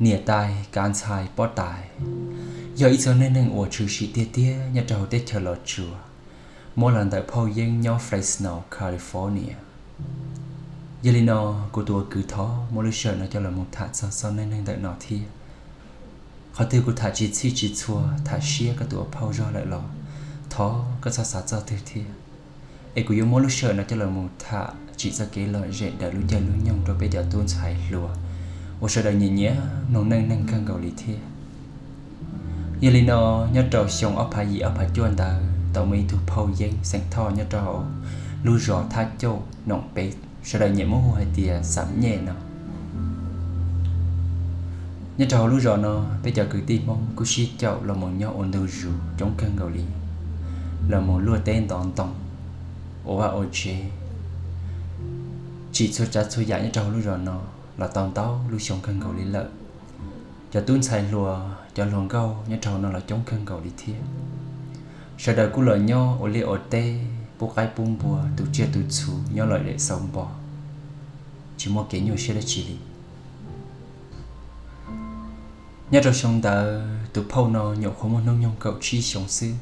Niam tais, kav ntxhais, pob tais yog ib txog neej neeg uas tshwm sim tiag tiag nyob rau hauv teb chaws Los Tsuas, muab los ntawm phauj Yeeb nyob Fresno, California. Yog li no, kuv tus ua kwv thov muab lub sij hawm no coj los mus tham txog txoj neej neeg ntawm no thiab. Qhov twg kuv tham tsis txhij tsis txhua, tham siab koj tus ua phauj zog lawm los thov koj txhob xav txog twg thiab. Es kuv yuav muab lub sij hawm no coj los mus tham tsim txoj kev lom zem daws lub caij lub nyoog rau peb cov tub ntxhais hluas uas sawv daws nyiam nyiam mloog neej neeg kawg nkaus li thiab. Yog li no, nyob rau xyoo ob phav yim ob phav cuaj ntawd tau muaj ib tug phauj Yeeb xeem Thoj nyob rau lub zos Thab Cauj, Noom Peb, sawv daws nyiam muab hu hais tias Xam Nyej no. Nyob rau hauv lub zos no, peb cov kwv tij Hmoob kuj sib caum los mus nyob ua ntu zus coob kawg nkaus li, los mus luaj teb ntov ntoo, ua vaj ua tsev, tsim txhua tsav txhua yam nyob rau hauv lub zos no los tau ntau lub xyoo kawg nkaus li lawm. Cov tub ntxhais hluas, cov hluas nkauj nyob rau hauv no los coob kawg nkaus li thiab. Sawv daws kuj los nyob ua liaj ua teb, pub qaib pub npua, tu tsiaj tu txhu, nyob lom zem xau npo, tsis muaj kev nyuaj siab dab tsi li. Nyob rau xyoo ntawd tus phauj no nyuam qhuav muaj hnub nyoog kaum tsib xyoo xwb,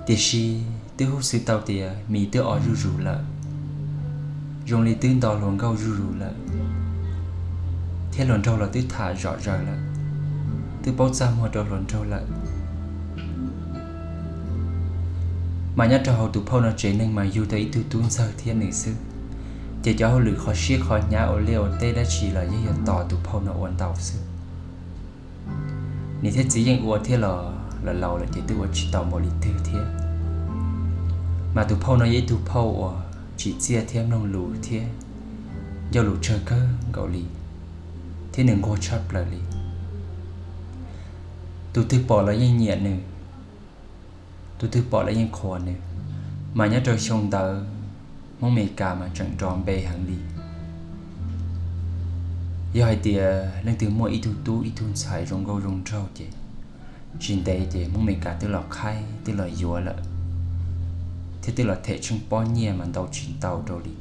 tiam sis twb hub xwm tau tias mis twb o zuj zus lawm, zoo li twb nto hluas nkauj zuj zus lawm, thiab hluas nraug los twb tham zom zaws lawm, twb paub txaj muag rau hluas nraug lawm. Mas nyob rau hauv tus phauj no tsev neeg mas yug tau ib tug tub ntxawg thiab nws xwb, ces cov hauj lwm qhov siab qhov hnyav ua liaj ua teb dab tsi los yeej yog tos tus phauj no ua ntau xwb. Niam thiab txiv yeej ua thiab los, los laus lawm ces twb ua tsis tau npaum li twg thiab. Mas tus phauj no yog ib tug phauj uas tsim txiaj thiab mloog lus thiab ncauj lus tsawg kawg nkaus li, thiab nws nquag tshaj plaws li. Tus twg pom los yeej nyiam nws, tus twg pom los yeej qhuas nws. Mas nyob rau xyoo ntawd Hmoob Amelikas mas tseem nrov npe heev li. Yog hais tias leej twg muaj ib tug tub ib tug ntxhais zoo nkauj zoo nraug ces tsis ntev ces Hmoob Amelikas twb los qhaib twb los yuav lawm, thiab twb los them tsheej pob nyiaj mas ntau tsis ntau rau li.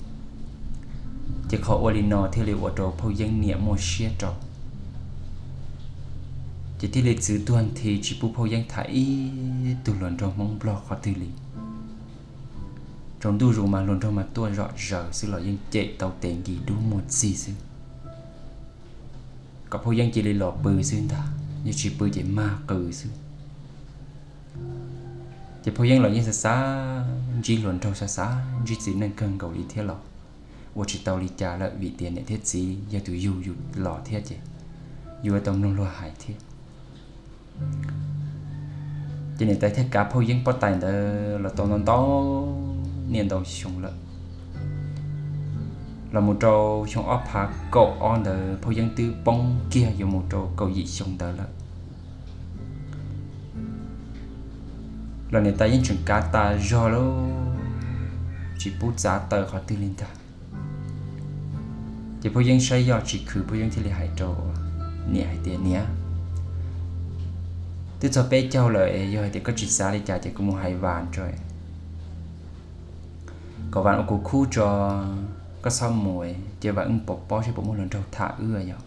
Ces qhov ua li no thiaj li ua rau phauj Yeeb niam muaj siab rau, ces thiaj li txwv tuag nthi tsis pub phauj Yeeb tham ib tug hluas nraug Hmoob Nplog qhov twg li. Tsaus ntuj zus mas hluas nraug mas tuaj zom zaws xwb los yeej cem tau tes nkis dub muag txig xwb, kom phauj Yeeb cia li los pw xwb ntag, yog tsis pw ces mag qw xwb. Ces phauj Yeeb los yeej xav xav ntsib hluas nraug, xav xav ntsib txiv neej kawg nkaus li thiab los ua tsis tau li cas lawm, vim tias niam thiab txiv yog tus yug yus los thiab ces yus yuav tau mloog luag hais thiab. Ces niam tais thiaj kav phauj Yeeb pob tais ntawd los tau ntau ntau niaj ntau xyoo lawm. Los mus rau xyoo ob phav kaum ob ntawd phauj Yeeb twb poob kiag yuav mus rau kaum yim xyoo ntawd lawm, los niam tais yeej tseem kav tas zog lawm, tsis pub txav taw qhov twg li ntag. Ces phauj Yeeb saib yog tsis khwv, phauj Yeeb thiaj li hais rau niam hais tias, Niam, twb txog peb caug lawm, yog hais tias koj tsis xav li cas ces kuv mus hais Vas tso, kom Vas ua kuv khub tso, koj txhob mus, ces Vas wb pov pob saib puas muaj hluas nraug tham wb yom.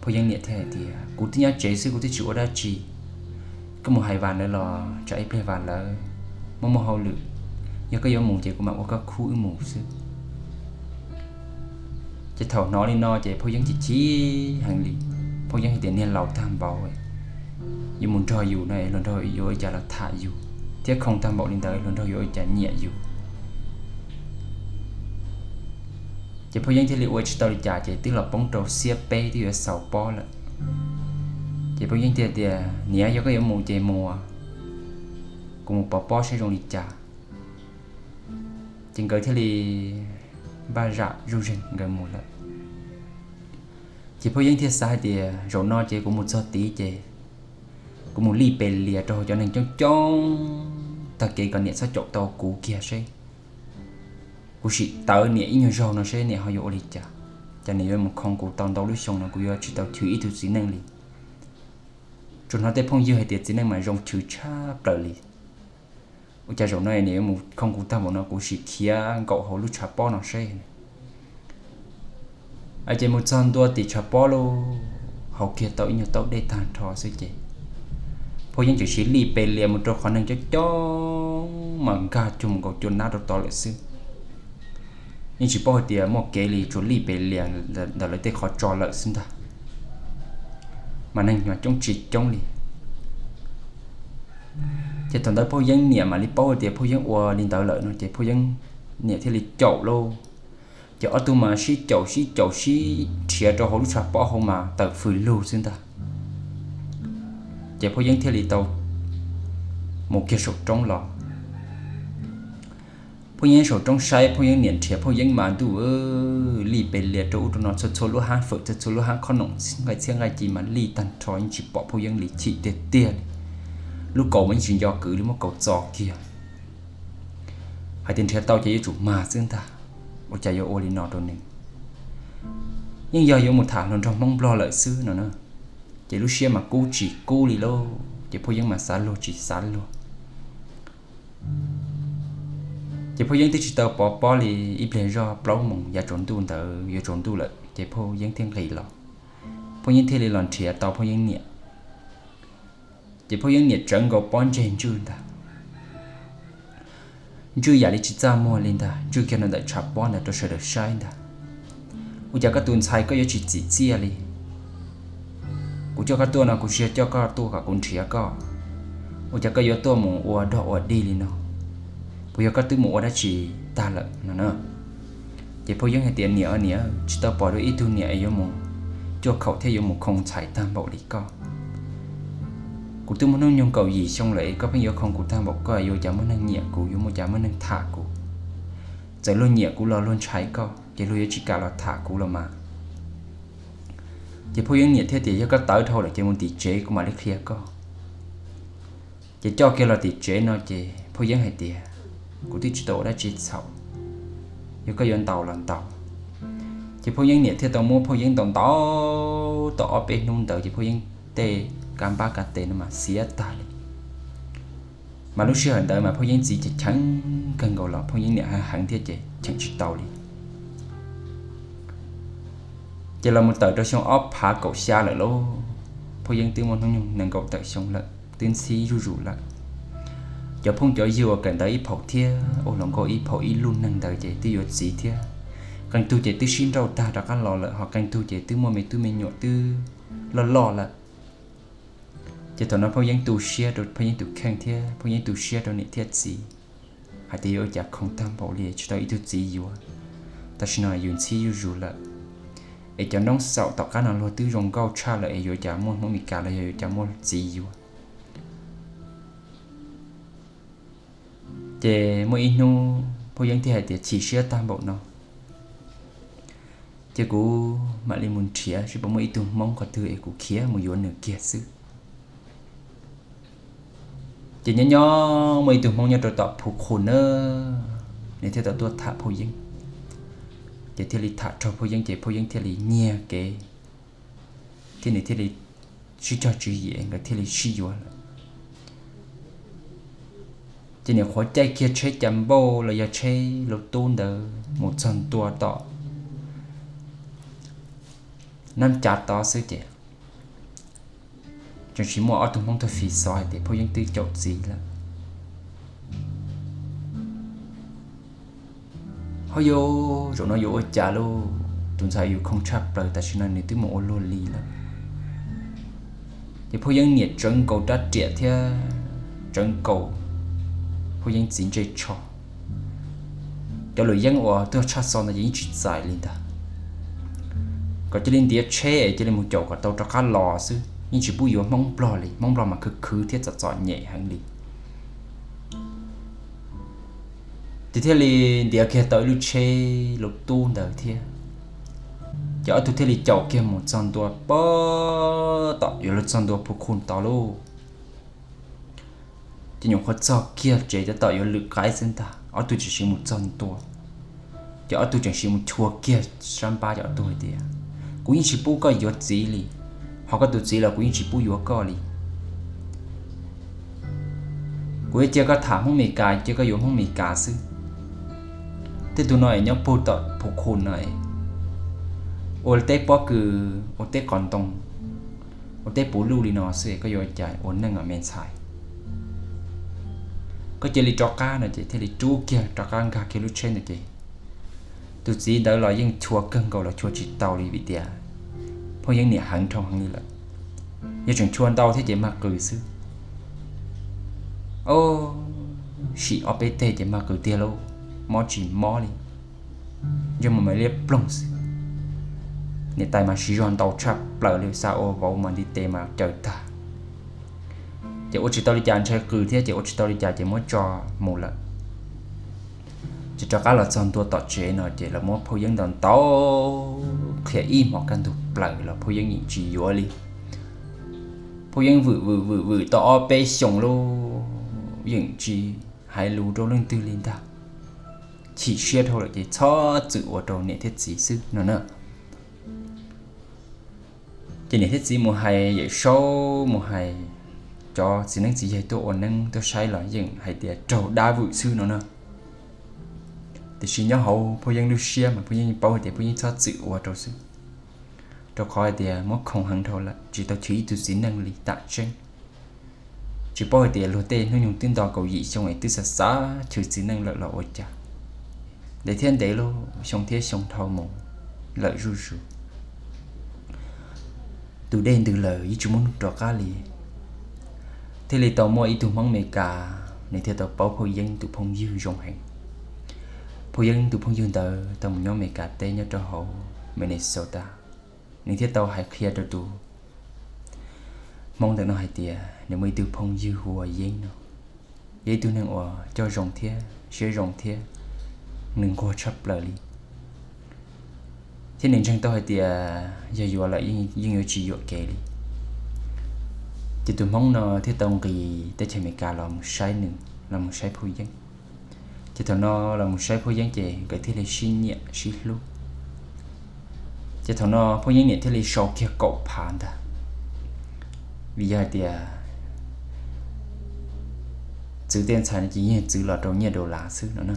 Phauj Yeeb niam thiaj hais tias, Kuv twb nyob tsev xwb, kuv twb tsis ua dab tsi, koj mus hais Vas lawv los tsam ib pliag Vas lawv muaj muaj hauj lwm, yog koj yuav mus ces kuv mam ua koj khub wb mus xwb. Ces thaum hnov li no ces phauj Yeeb chim chim heev li. Phauj Yeeb hais tias, Niag laus tag npaum, yuav mus nrog yus no hluas nraug yuav ua cas los tham yus, thiab khoo tag npaum li ntawd hluas nraug yuav ua cas nyiam yus. Ces phauj Yeeb thiaj li ua tsis tau li cas ces twb los poob rau xiab peb twb yuav xaus pob lawm. Ces phauj Yeeb thiaj tias, Niam, yog koj yuav mus ces mus, kuv mus pov pob saib zoo li cas. Ces nkawd thiaj li npaj zam zuj zeeg nkawd mus lawm. Ces phauj Yeeb thiaj xav hais tias, Zaum no ces kuv mus txog tid ces kuv mus lij pes lias rau hauv cov neeg coob coob tag kev kom niam txhob caum tau kuv kiag seb kuv sim tawv niam ib nyuag zaug no seb niam ho yuav ua li cas. Cas niam yuav mus khoo kuv tau ntau lub xyoo no kuv yuav tsis tau chwv ib tug txiv neej li. Tsuas hnov tej phooj ywg hais tias txiv neej mas zoo chwv tshaj plaws li. Ua cas zaum no niam yuav mus khoo kuv tag npaum no, kuv sim khiav nkaum hauv lub tshav pob no seb. Ces mus txog ntua tim tshav pob lauj, haus kiag tau ib nyuag taub dej tag nrho xwb ces Phauj Yeeb tseem siv lij pes lias mus rau qhov neeg coob coob mas nkag cuag mus nkaus cua nab rau tod lawm xwb. Yeej tsis paub hais tias muaj kev li, tsuas lij pes lias ntawm lawv tej qhov tso lawm xwb ntag, mas neeg mas coob tsis coob li. Ces thaum ntawd Phauj Yeeb niam mam li paub hais tias Phauj Yeeb ua li ntawd lawm no ces Phauj Yeeb niam thiaj li caum lauj. Ces ob tug mas sib caum sib caum sib nrhiav rau hauv lub tshav pob hauv mas tawm fws lug xwb ntag. Ces Phauj Yeeb thiaj li tau mus kiag saum roob los. Phauj Yeeb saum roob saib Phauj Yeeb niam nrhiav Phauj Yeeb mas ntuj, lij pes lias rau ub rau no, txhua txhua lub hab fawm, txhua txhua lub hab khob noom, nqaij txhiab nqaij ci mas lij tag nrho, yeej tsis pom Phauj Yeeb li, chim tiag tiag li. Lub kaus mas yeej tsis nco kwv li, muab kaus txo kiag hais tias nrhiav tau ces yuav tsum mag xwb ntag, ua cas yuav ua li no rau nws. Yeej yog yuav mus tham hluas nraug Hmoob Nplog lawm xwb no na. Ces lub siab mas kub tsis kub li lauj, ces Phauj Yeeb mas xav luag tsis xav luag. Ces Phauj Yeeb twb tsis tau pov pob li, ib pliag zog plaub moos yav tsaus ntuj ntawd yuav tsaus ntuj lawm ces Phauj Yeeb thiaj nqis los. Phauj Yeeb thiaj li los nrhiav tau Phauj Yeeb niam. Ces Phauj Yeeb niam tsawv nkaus pob ntseg ntswj ntag, ntswj yam li tsis txaj muag li ntag, ntswj kiag rau ntawm tshav pob ntawd rau sawv daws saib ntag. Ua cas koj tus ntxhais koj yuav tsis txim txiaj li? Kuv coj koj tuaj no kuv tsis yog coj koj tuaj kom kuv nrhiav koj, ua cas koj yuav tuaj mus ua dog ua dig li no? Puas yog koj twb mus ua dab tsi tag lawm no na? Ces Phauj Yeeb hais tias niam, niam, tsis tau pom dua ib tug niam es yuav mus cuaj khaum thiab yuav mus khoo ntxhais tag npaum li koj. Kuv twb muaj hnub nyoog kaum yim xyoo lawm es koj pheej yuav khoo kuv tag npaum koj, yuav ua cas muaj neeg nyiam kuv, yuav ua cas muaj neeg tham kuv? Txawm luag nyiam kuv los luag ntshai koj ces luag yuav tsis kam los tham kuv los mas. Ces Phauj Yeeb niam thiaj tias yog koj tawv dhau lawm ces mus tim tsev kuv mam li qhia koj. Ces coj kiag los tim tsev no ces Phauj Yeeb hais tias kuv twb tsis tau ua dab tsi txhaum, yog koj yuav ntaus los ntaus. Ces Phauj Yeeb niam thiaj tau muab Phauj Yeeb ntaus ntaus tau ob peb hnub ntawd ces Phauj Yeeb tej kab npab kab tes no mas xiav tag li. Mas lub sij hawm ntawd mas Phauj Yeeb txiv ces cheem kawg nkaus los Phauj Yeeb niam heev thiab ces cheem tsis tau li. Ces los mus tawm rau xyoo ob phav kaum xya lawm lauj, Phauj Yeeb twb muaj hnub nyoog nees nkaum tawm xyoo lawm, twb ntxhib zuj zus lawm. Cov phooj cov ywg uas kawm ntawv ib phaum thiab ua hluas nkauj ib phaum ib lub neej ntawd ces twb yuav txiv thiab. Qee tug ces twb sib nrauj tag rov qab los lawm, ho qee tug ces twb muaj me tub me nyuam twb loj loj lawm. Ces thaum no Phauj Yeeb tu siab rau Phauj Yeeb tus kheej thiab Phauj Yeeb tu siab rau niam thiab txiv hais tias yuav ua cas khoo tag npaum li tsis tau ib tug txiv yuav. Tam sim no yus ntxhib zuj zus lawm, es cov noob xaum tom qab no luag twb zoo nkauj tshaj lawm es yuav cas muaj Hmoob Mes Kas los yog yuav cas muaj txiv yuav. Ces muaj ib hnub Phauj Yeeb thiaj hais tias chim siab tag npaum no ces kuv mam li mus nrhiav seb puas muaj ib tug Hmoob qhov twg es kuv khiav mus yuav nws kiag xwb. Ces nyob nyob muaj ib tug Hmoob nyob rau tom Phu Khu na, nws thiaj tau tuaj tham Phauj Yeeb. Ces thiaj li tham raug Phauj Yeeb ces Phauj Yeeb thiaj li nyiag kev, thiab nws thiaj li sib cog tswv yim nkawd thiaj li sib yuav lawm. Ces nws qhuav caij kiag tsheb cas npauj los yog tsheb lub tub ntawd mus txog ntua tom Nab Cav tod xwb ces tseem tsis muaj ob tug Hmoob tuaj fi xov hais tias Phauj Yeeb twb caum txiv lawm. Ho yog zaum no yuav ua cas lauj, tus ntxhais yus khoo tshaj plaws tam sim no nws twb mus ua luag li lawm. Ces Phauj Yeeb niam tsawv nkaus rab riam thiab tsawv nkaus Phauj Yeeb txiv ntsej tsho. Cov luam yeeb uas tuaj tshaj xov ntawd ces yeej tsis txais li ntag, kom cia li ntiav tsheb es cia li mus caum kom tau rov qab los xwb, yeej tsis pub yuav Hmoob Nplog li, Hmoob Nplog mas khwv khwv thiab txom txom nyem heev li. Ces thiaj li ntiav kiag tau ib lub tsheb lub tub ntawd thiab, ces ob tug thiaj li caum kiag mus txog ntua pag tom yuav luag txog ntua Phu Khu tod lauj. Ces nyuam qhuav txog kiag tsev tab tom yuav lwm qaib xwb ntag, ob tug tseem siv mus txog ntua. Ces ob tug tseem siv mus chua kiag sab npab, ces ob tug hais tias, kuv yeej tsis pub koj yuav txiv li, ho koj tus txiv los kuv yeej tsis pub yuav koj li. Kuv yuav cia koj tham Hmoob Mes Kas, cia koj yuav Hmoob Mes Kas xwb. Tej tug no es nyob puag tom Phu Khu no es ua teb pob kws, ua teb qos ntoo, ua teb puv luj li no xwb koj yuav ua cas ua neej os me ntxhais? Koj cia li rov qab no ces thiaj li rub kiag rov qab nkag kiag lub tsheb ntawd ces tus txiv ntawd los yeej chua kawg nkaus los chua tsis tau li vim tias phooj yeeb niam heev dhau heev li lawm. Yog tseem chua ntau thiab ces mag qws xwb. Sim ob peb teg ces mag qws tiag lauj, mob tsis mob li, ntsej muag mas liab ploog xwb. Niam tais mas siv zog ntaus tshaj plaws li, xa ua vauv mas ntiv tes mas caws tag. Ces ua tsis tau li cas, ntshai qws thiab ces ua tsis tau li cas ces muab tso mus lawm. Ces rov qab los txog ntua tom tsev no ces los muab phauj yeeb ntaus ntaus qhia ib hmos kaj ntug plaws los phauj yeeb yeej tsis yuav li. Phauj yeeb vwm vwm vwm vwm tau ob peb xyoos lauj yeej tsis hais lus rau leej twg li ntag. Chim siab dhau lawm ces txhob txwm ua rau niam thiab txiv xwb no na. Ces niam thiab txiv mus hais Yawm Saub, mus hais cov txiv neeb txiv yaig tuaj ua neeb tuaj saib los yeej hais tias raug dab vwm xwb no na. Tiam sis nyob hauv phauj yeeb lub siab mas phauj yeeb paub hais tias phauj yeeb txhob txwm ua rau xwb, rau qhov hais tias muab khoom heev dhau lawm tsis tau chwv ib tug txiv neej li tam tseeb. Tsis paub hais tias luag tej hnub nyoog twb nto kaum yim xyoo es twb xav xav chwv txiv neej lawm los ua cas. Ntev thiab ntev lauj, xyoo thiab xyoo dhau mus lawm zuj zus. Tus dej ntws lawm yeej tsis muaj hnub rov qab li. Thiaj li tau muaj ib tug Hmoob Amelikas, nws thiaj tau paub phauj yeeb tus phooj ywg zoo heev. Phauj yeeb tus phooj ywg ntawd tau mus nyob Amelikas teb nyob rau hauv Minnesota. Nws thiaj tau hais qhia rau tus Hmoob ntawm no hais tias nws muaj ib tug phooj ywg hu ua Yeeb no, yog ib tug neeg uas coj zoo thiab siab zoo thiab nws nquag tshaj plaws li. Thiab nws ntseeg tau hais tias yog yuav lawm yeej yuav tsis yuam kev li. Ces tus Hmoob no thiaj tau nqis teb chaws Amelikas los mus saib nws, los mus saib phauj yeeb. Ces thaum no los mus saib phauj yeeb ces nkawd thiaj li sib nyiam sib hlub. Ces thaum no phauj yeeb niam thiaj li sau kiag kaum phav ntag, vim yog hais tias txwv tej ntxhais no ces yeej txwv los rau nyiaj dollar xwb no na.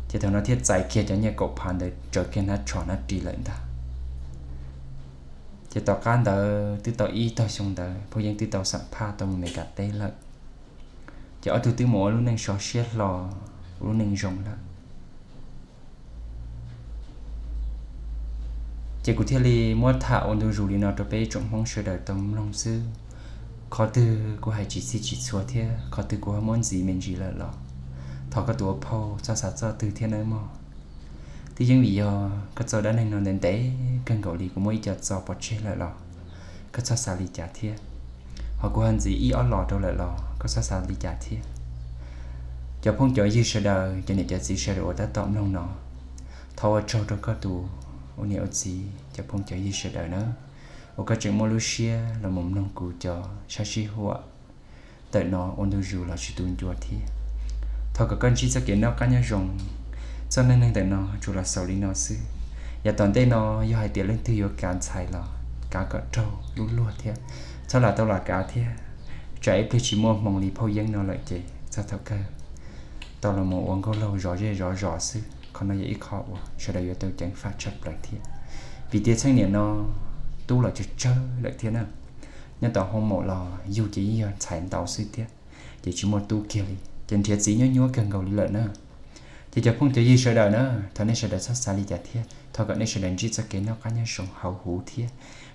Ces thaum no thiaj txais kiag cov nyiaj kaum phav ntawd tsaws kiag hnab tsho hnab ris lawm ntag. Ces tom qab ntawd twb tau ib tog xyoo ntawd phauj yeeb twb tau xam phaj tau mus Amelikas teb lawm. Ces ob tug twb mus ua lub neej sov siab hlo, ua lub neej zoo lawm. Ces kuv thiaj li muab tham ua ntu zus li no rau peb tsoom Hmoob sawv daws tau mloog xwb. Qhov twg kuv hais tsis txhij tsis txhua thiab qhov twg kuv ho muab ntxiv me ntsis lawm los thov koj tus ua phauj txhob xav txog twg thiab nawb mog. Twb yeej vim yog koj txoj dab neeg no ntev ntev kawg nkaus li kuv muab ib co txo pov tseg lawm los koj txhob xav li cas thiab. Ho kuv ho ntxiv ib ob los rau lawm los koj txhob xav li cas thiab. Cov phooj cov ywg sawv daws, cov niam cov txiv sawv daws uas tab tom mloog no, thov ua tsaug rau koj tus ua niam ua txiv cov phooj cov ywg sawv daws nawb, uas koj tseem muaj lub siab los mus mloog kuv cov sab sib huam ntawm no ua ntu zus los tsis tu ncua thiab. Thov kom koj ntsib txoj kev noj qab nyob zoo. Txoj neej neeg ntawm no tsuas los xaus li no xwb. Yav tom ntej no yog hais tias leej twg yuav kav ntxhais los kav kom raug lub luag thiab, txhob lam tau lam kav thiab. Tsam ib pliag tsis muaj hmoo li phauj yeeb no lawm ces txog thaum kawg tau los mus ua nkauj laug zov zej zov zos xwb. Qhov no yog ib qho uas sawv daws yuav tau ceev faj tshaj plaws thiab, vim tias txheej niam no tub los tsawg tsawg lawm thiab na. Nyob tom hoo maum los yug ces yeej yog ntxhais ntau xwb thiab, ces tsis muaj tub kiag li ces nrhiav txiv nyuab nyuab kawg nkaus li lawm na. Ces cov phooj cov ywg sawv daws na, thov nej sawv daws txhob xav li cas thiab, thov kom nej sawv daws ntsib txoj kev noj qab nyob zoo hauv huv thiab.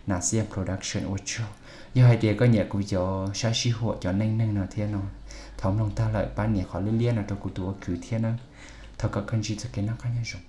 Nas Xiaj Production ua tsaug. Yog hais tias koj nyiam kuv cov sab sib huam cov neej neeg no thiab no, thov mloog tag lawm pab nias qhov liab liab no rau kuv tus ua kwv thiab na. Thov kom koj ntsib txoj kev noj qab nyob zoo.